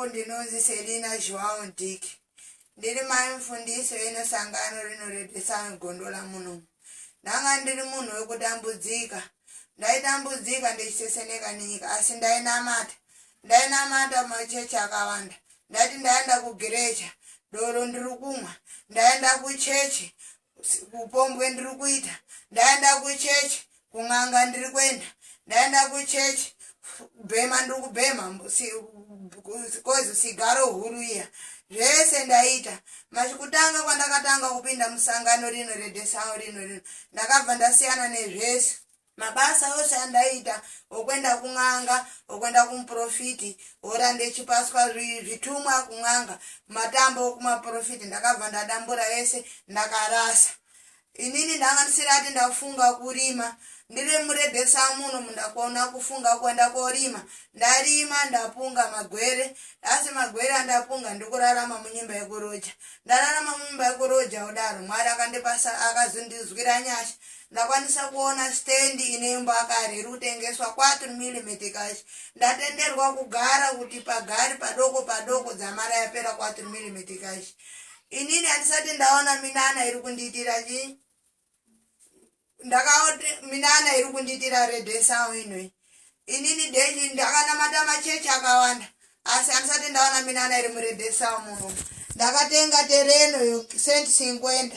Rangu ndinonzi Selina Joao Ndiki. Ndiri mai mufundisi veno sangano rino reDesang Gondola muno. Ndanga ndiri munhu wekutambudzika. Ndaitambudzika ndichiseseneka nenyika asi ndainamata. Ndainamata mumachechi akawanda. Ndaiti ndaenda kugerecha, doro ndiri kumwa. Ndaenda kuchechi, kupombwe ndiri kuita. Ndaenda kuchechi, kun'anga ndiri kuenda. Ndaenda kuchechi, kubhema ndiri kubhema, kozi sigaro huru iya. Zvese ndaita. Machikutanga kwandakatanga kupinda musangano rino reDesao rino rino, ndakabva ndasiyana nezvese. Mabasa ose andaiita okuenda kun'anga, okuenda kumuprofiti, ora ndechipaswa zvitumwa kun'anga, matambo okumaprofiti, ndakabva ndadambura ese ndakarasa. Inini ndanga ndisirati ndafunga kurima, ndiri muredhesa muno mundakona kufunga kuenda korima. Ndarima ndapunga magwere, asi magwere andapunga ndikurarama munyimba yekuroja. Ndararama munyimba yekuroja kudaro, Mwari akandipasa akazondizwira nyasha. Ndakwanisa kuona stand ine imba kare iri kutengeswa 4 mm cash. Ndatenderwa kugara kuti pagari padoko padoko dzamara yapera 4 mm cash. Inini handisati ndaona minana iri kundiitira chii? Ndakaona minana iri kundiitira redhesau inoi. Inini daily ndakanamata machechi akawanda asi handisati ndaona minana iri muredhesau muno. Ndakatenga tereno yo cent 50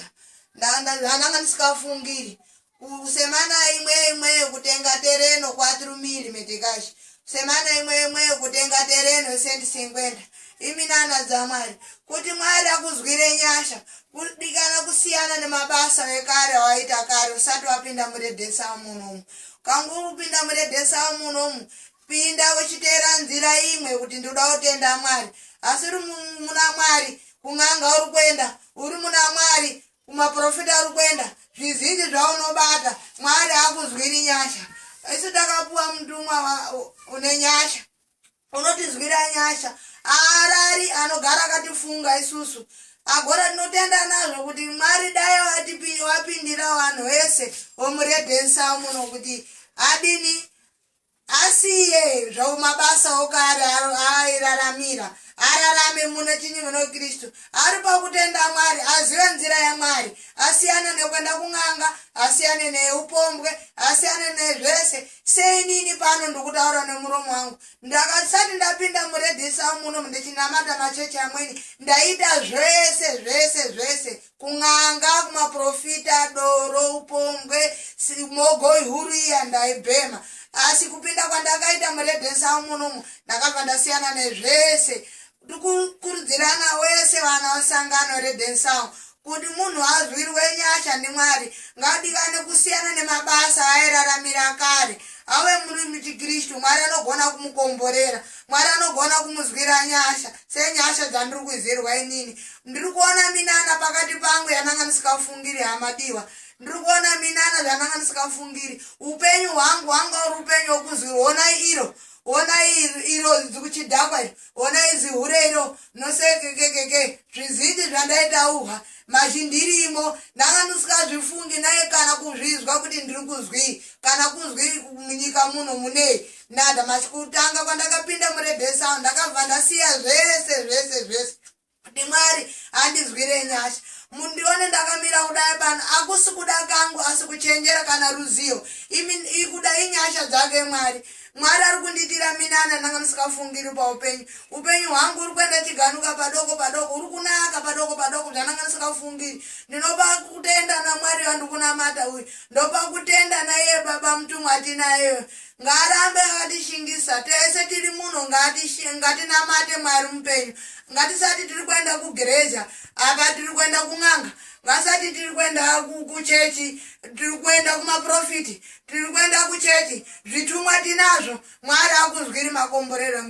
ndanga ndisingafungiri kusemana imwe imwe kutenga tereno 4 mil metikashi semana imwe imwe kutenga tereno cent 50 iminana dzaMwari kuti Mwari akuzwire nyasha kudikana kusiyana nemabasa ekare awaita kare usati wapinda muredhesau munomu. Kangopinda muredhesau munomu, pinda uchiteera nzira imwe kuti ndoda kutenda Mwari. Asi uri muna Mwari, kun'anga uri kuenda, uri muna Mwari, kumaprofita uri kuenda, zvizhinji zvaunobata, Mwari akuzwiri nyasha. Isu takapuwa mutumwa une nyasha. Unotizwira nyasha, haarari, anogara akatifunga isusu. Agora tinotenda nazvo kuti Mwari dai wapindira vanhu vese vomuredhensa muno kuti adini asiye zvomabasa okare airaramira ararame mune chinyi muno Kristu ari pakutenda Mwari azive nzira yaMwari asiyane nekuenda kun'anga asiyane neupombwe asiyane nezvese. Seinini pano ndikutaura nemuromo wangu, ndakasati ndapinda muredhisa muno ndichinamata machechi amweni, ndaita zvese zvese zvese, kun'anga, kumaprofita, doro, upombwe, mogoi huru iya ndaibhema. Asi kupinda kwandakaita muredhisa munomu ndakabva ndasiyana nezvese. Tikukurudzirana wese vana vesangano reDensau kuti munhu azwirwe nyasha ndiMwari ngadikane kusiyana nemabasa airaramira kare ave muri muchiKristu. Mwari anogona kumukomborera, Mwari anogona kumuzwira nyasha senyasha dzandiri kuzirwa inini. Ndiri kuona minana pakati pangu yananga ndisikafungiri, hama diwa. Ndiri kuona minana zvananga ndisikafungiri. Upenyu hwangu hwanga uri upenyu hwekuzwirwa. Onai iro, onai iro zikuchidhakwa iro, onai zihure iro nosekekekeke zvizinji zvandaitauhwa mazhindirimo ndanga ndisikazvifungi naye kana kuzvizwa kuti ndiri kuzwii kana kuzwi munyika muno munei nada. Machikutanga kwandakapinda muredhesau ndakabva ndasiya zvese zvese zvese kuti Mwari andizwire nyasha. Mundione ndakamira kudai pano, akusi kuda kangu asi kuchenjera kana ruzivo imi ikuda inyasha dzake Mwari. Mwari ari kundiitira minana ndanga ndisikafungiri paupenyu. Upenyu hwangu uri kuenda chiganuka padoko padoko, uri kunaka padoko padoko zvandanga ndisikafungiri. Ndinopa kutenda naMwari wandikunamata uyu, ndopa kutenda naiye baba mutumwa atinayeyo. Ngaarambe akatishingisa tese tiri muno, ngatinamate Mwari mupenyu. Ngatisati tiri kuenda kugereja apa tiri kuenda kun'anga, ngasati tiri kuenda kuchechi, tiri kuenda kumaprofiti, tiri kuenda kuchechi, zvitumwa tinazvo. Mwari akuzwiri makomborero.